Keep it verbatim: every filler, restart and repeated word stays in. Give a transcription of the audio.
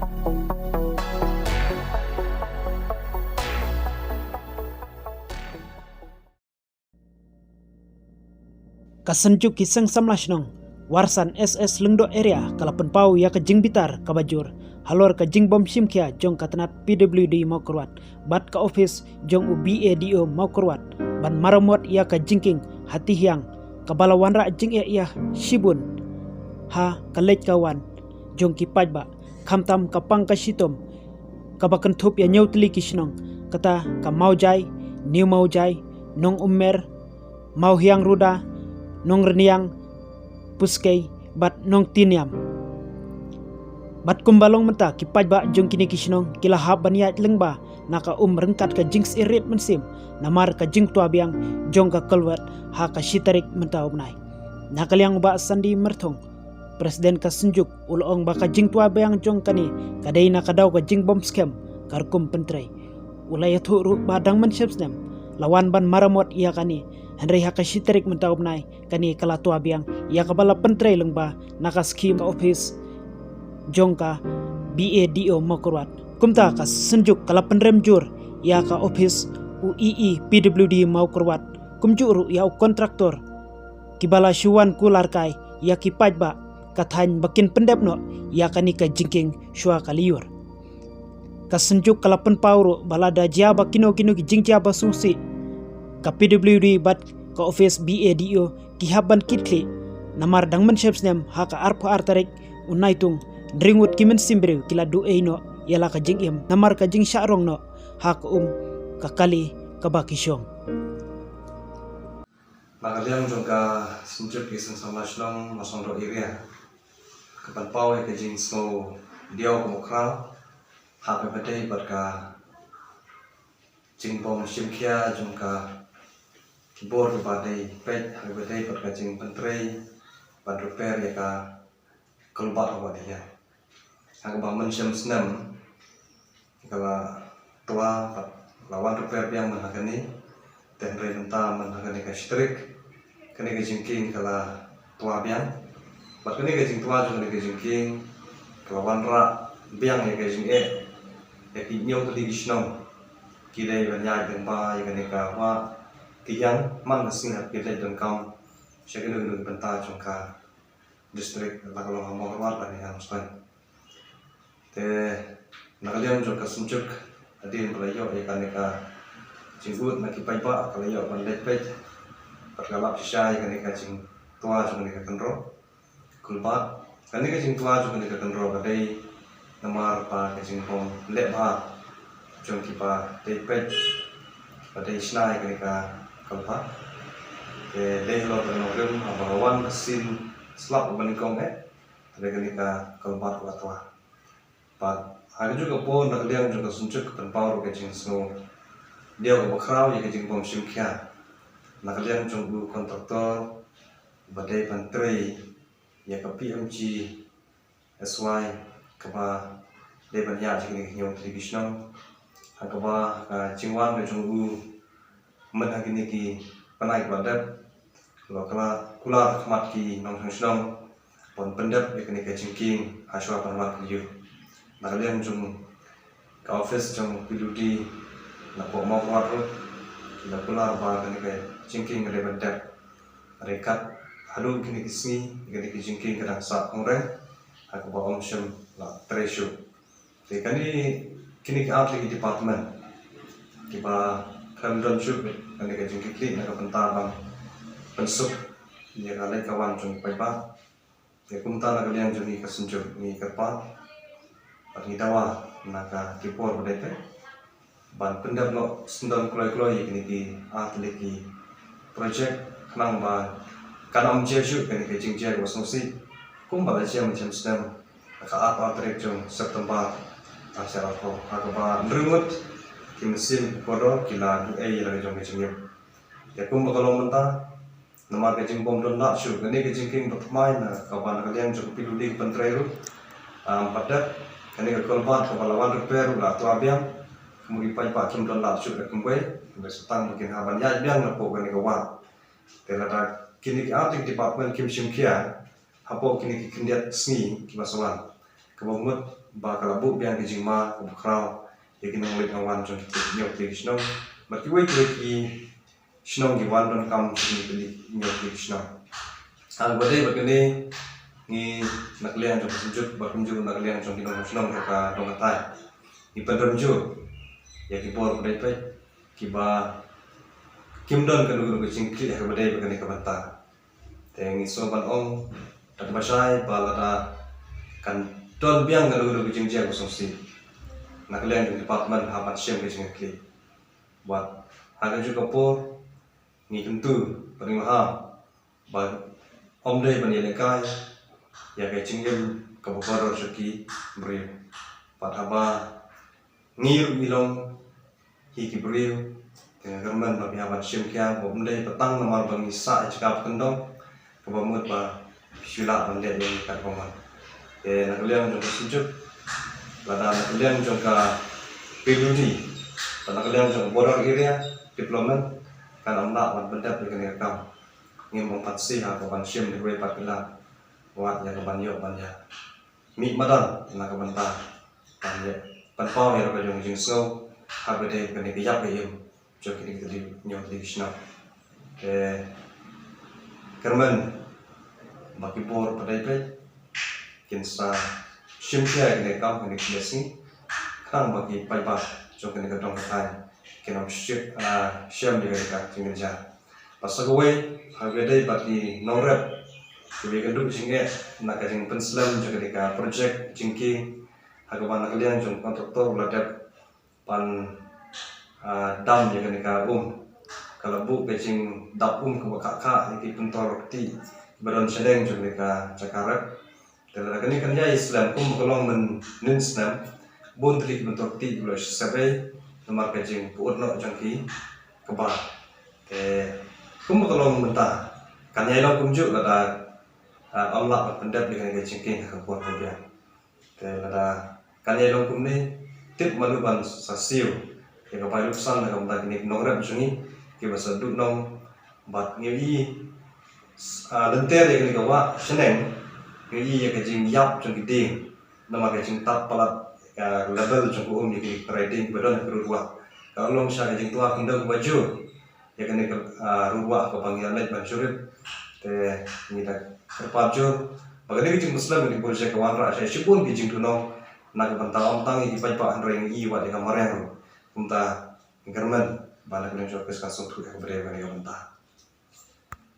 Ka Synjuk ki Seng Samla Shnong, Warsan S S Lyngdoh Area, ka la pynpaw ïa ka jingbitar kaba jur halor ka jingbym shim khia jong ka tnat P W D Mawkyrwat bad ka ophis jong u B A D O Mawkyrwat ban maramot ïa ka jingkieng ha Tihiang, kaba la wanrah jingeh ïa shibun ha ka leit ka wan jong ki paidbah, khamtam ka pang ka shitom kaba kynthup ïa hynñiew tylli ki shnong, kata ka Mawjai, New Mawjai, Nongummer, Mawhiang Ruda, Nongrynïang, Puskei bad Nongtiniam. Bad kumba long mynta, ki paidbah jong kine ki shnong ki la hap ban ïaid lyngba na ka um ryngkat ka jingsyier mynsiem namar ka jingtwa biang jong ka kulwat ha ka shi tarik mynta u bnai. Na ka liang u Bah Sandi Myrthong, President ka Synjuk, u la ong ba ka jingtwa biang jong kane ka dei na ka daw ka jingbym skhem ka rukom pyntrei. U la ïathuh ruh ba dang mynshem snem la wan ban maramot ïa kane, hynrei ha ka shi tarik mynta u bnai kane ka la twa biang, ïa kaba la pyntrei lyngba na ka skhim ka ophis jong ka B A D O Mawkyrwat. Kumta ka Synjuk ka la pynrem jur ïa ka ophis u E E P W D Mawkyrwat, kumjuh ruh ïa u kontraktor, kiba la shu wan kular kai ïa ki paidbah ka thaiñ ba kin pyndep noh ïa kane ka jingkieng shuwa ka lyiur. Ka Synjuk ka la pynpaw ruh ba lada jia ba kino kino ki jingjia ba sngewsih, ka P W D bad ka ophis B A D O ki hap ban kitkhlieh, namar dang mynshem snem ha ka arphew ar tarik u Naitung, hynriew ngut ki mynsiem briew ki la duh ei noh ïa la ka jingim namar ka jingshah rong noh ha ka um ka kali kaba ki shong. Na ka liang jong ka Synjuk ki Seng Samla Shnong Mawsongdoh Area, ka pynpaw ïa ka jingsngew diaw kaba khraw ha kaba ïadei bad ka jingbym shim khia jong ka, ki bor kiba dei peit ha kaba ïadei bad ka jingpyntrei ban repair ïa ka kulbat kaba dei ïa, ha kaba mynshem snem ka la twa bad la wan repair biang man ha kane. Te hynrei mynta man ha kane ka shi tarik kane ka jingkieng ka la twa biang. Bad kane ka jingtwa jong kane ka jingkieng ka la wanrah biang ïa ka jingeh ïa ki hynñiew tylli ki shnong, ki dei ban ïaid lyngba ïa kane ka wah Tihiang man ka sngi haba ki leit donkam sha kino kino ki bynta jong ka district, la ka long ha Mawkyrwat lane ha Nongstoiñ. Te na ka liang jong ka Synjuk, hadien ba la ïoh ïa kane ka jingud na ki paidbah, ka la ïoh ban leit peit bad ka lap shisha ïa kane ka jingtwa jong kane ka kynroh kulbat. Kane ka jingtwa jong kane ka kynroh ka dei namar ba ka jingbym leh bha jong kiba dei peit, kiba dei shna ïa kane ka kulbat. Te dei halor ka nongrim haba wan ka sien slap uba nyngkong eh, te dei kane ka kulbat ka la twa. Bad ha kajuh ka por na ka liang jong ka Synjuk ka pynpaw ruh ka jingsngew diaw kaba khraw ïa ka jingbym shim khia na ka liang jong u kontraktor ba dei ban trei ïa ka P M G S Y kaba dei ban ïaid jingkynnoh ki shnong. Ha kaba ka jingwan ka jong u mynta kine ki bnai kiba dep, la kular, kular khmat ki nongshong shnong ban pyndep ïa kane ka jingkieng ha shuwa ban wan ka lyiur. Na ka liang jong ka office jong P W D na Mawkyrwat ruh, la kular ba kane ka jingkieng ka dei ban dep. Ryngkat haduh kine ki sngi kane ka jingkieng ka dang sah khongren ha kaba ym shym la trei shuh. Te kane, kine ki ar tylli ki department kiba khlem don shuh kane ka jingkitkhlieh na ka bynta ban pynsuk ïa ka leit ka wan jong ki paidbah. Te kumta na ka liang jong ngi ka Synjuk ngi kyrpad bad ngi dawa na ka ki por ba dei te ban pyndep noh syndon kloi kloi ïa kine ki ar tylli ki project khnang ba kan ym jia shuh kane ka jingjia kaba sngewsih kumba la jia mynshem snem ha ka arphew tarik jong September ar hajar arphew, ha kaba hynriew ngut ki mynsiem kordor ki la duh ei ïa la ka jong ka jingim. Ïa kumba ka long mynta, namar ka jingbym don lad shuh kane ka jingkieng ba thymmai na kaba na ka liang jong ka P W D ka pyntrei ruh, um, ba dep kane ka kulbat kaba la wan repair ruh la twa biang. Kumba ki paidbah kim don lad shuh da kumwei, kumwei sa tang ba kin hap ban ïaid biang napoh kane ka wah. Te lada kine ki ar tylli ki department kim shim khia hapoh kine ki khyndiat sngi kiba sa wan, kaba mut ba ka la buh biang ka jingma kaba khraw ïa ki nongleit nongwan jong ki hynñiew tylli ki shnong bad kiwei kiwei ki shnong ki wan donkam jong ki hynñiew tylli ki shnong. Ha kaba dei bad kane, ngi na ka liang jong ka Synjuk bad kumjuh na ka liang jong ki nongshong shnong jong ka Dong Kathai, ngi pynrem jur ïa ki bor ba dei peit kiba kim don kano kano ka jingkhlieh ha kaba dei bad kane ka bynta. Te ngi sngew ban ong da kaba shai ba lada kan don biang kano kano ka jingjia ka sngewsih, na ka liang jong ka department hap ban shim ka jingkitkhlieh. Bad ha kajuh ka por ngi kyntu bad ngi maham ba ym dei ban ïalehkai ïa ka jingim kaba kordor sha ki briew. Bad haba ngi ruh ngi long hi ki briew, te nga kyrmen ba phi hap ban shim khia ba ym dei ba tang namar ba ngi sah ïa jaka ba kyndong kaba mut ba phi shu lah ban leh ïa ngi katba mon. Te na ka liang jong ka Synjuk, lada na ka liang jong ka P W D, lada na ka liang jong ka border area development kan ym lah ban pyndep ïa kane ka kam, ngim ym pat sngewsih ha ka ban shim da kawei pat ki lad, wat ïa ka ban ïoh ban ïa mih madan na ka bynta ban ïa pynpaw ïa la ka jong ka jingsngew ha kaba dei kane ka ïap ka im jong kine ki hynñiew tylli ki shnong. Te kyrmen ba ki bor ba dei peit kin sa shim khia ïa kane ka kam kane ka sngi, khnang ba ki paidbah jong kane ka Dong Kathai kin ym shim, ah, shem ïa kane ka jingkynja. Bad sa kawei, ha kaba dei bad ki nongrep kiba ïakynduh jingeh na ka jingpynslem jong kane ka project jingkieng, ha kaba na ka liang jong u kontraktor u la dep ban, ah, dam ïa kane ka um. Ka la buh ka jingdap um kaba khah khah ïa ki pyntor ktieh kiba don shaneng jong kane ka jaka rep. Te lada kane kan ïai slem kumba ka long mynhynnin snem, bun tylli ki pyntor ktieh kiba la shu sep ei namar ka jingpyut noh jong ki kba. Te kumba ka long mynta kan ïai long kumjuh lada, ah, ym lah ban pyndep ïa kane ka jingkieng ha ka por kaba biang. Te lada kan ïai long kumne, tip mano ban sa siew ïa ka bai ruksan na ka bynta kine ki nongrep jong ngi kiba sa duhnong. Bad ngi ïohi, ah, lynter ïa kane ka wah shaneng, ngi ïohi ïa ka jingïap jong ki dieng namar ka jingtap palat, ah, level jong ka um ïa kine ki trai dieng kiba don ha ka rud wah. Ka long sha ka jingtwa khyndew kaba jur ïa kane ka, ah, rud wah kaba ngi ïa leit ban shu rip. Te ngi da kyrpad jur ba kane ka jingpynslem ïa kane ka project ka wanrah sha shibun ki jingduhnong na ka bynta ym tang ïa ki paidbah hynrei ngi ïohi wat ïa ka mariang ruh. Kumta ngi kyrmen ba na ka liang jong ka office kan sngewthuh ïa kaba dei kane ka bynta.